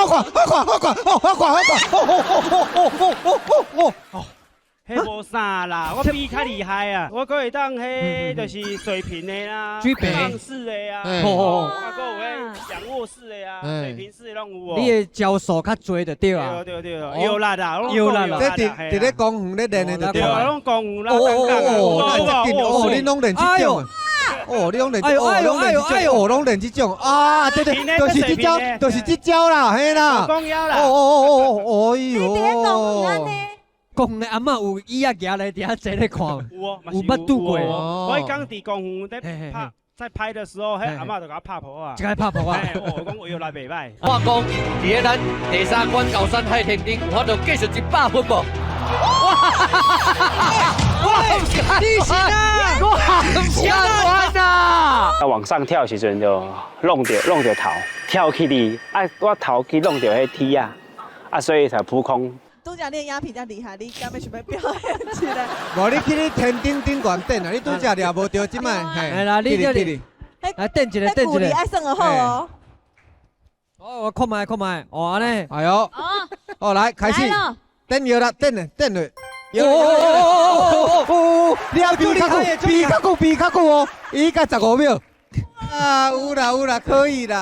好看，好看，好看，哦，好看，好看，哦哦哦哦哦哦哦哦。彼無啥啦，我比較厲害啊！我閣會當彼就是水平的啦，水平放式的啊，啊，閣有彼仰臥式的啊，水平式的攏有哦。你的招數較濟就對啊。對對對，腰力啊，腰力啊。這佇咧公園咧練的就對對啊，攏公園啦。哦哦哦，那真緊哦，你攏練這種。哦，你攏練，哦，攏練這種，哦，攏練這種啊，對對，就是這招，就是這招啦，嘿啦。講腰啦。哦哦哦哦，哎喲。公園的阿嬤有椅仔行來佇遐坐咧看，有哦，有捌拄過。我剛佇公園在拍，在拍的時候，彼阿嬤就共我拍噗仔。這個拍噗仔。我講腰力袂䆀。我講佇咧咱第三關高山海天頂，有法度繼續100分無？哇！你是啊！我毋是安啊！啊，往上跳的時陣就弄著頭，跳起去，啊，我頭去弄著彼梯仔，啊，所以才撲空。拄才練啞鈴遮厲害，你敢欲想欲表演一下？無，你去你天頂頂懸轉啊！你拄才掠無著，這擺。係啦，你這裡，來轉一下，轉一下。愛算好哦。哦，我看覓，看覓，哦，按呢。哎喲。哦，來開始。轉腰啦，轉咧，轉咧。哦哦哦哦哦！你要比較久，比較久，比較久哦，伊才15秒。啊，有啦有啦，可以啦。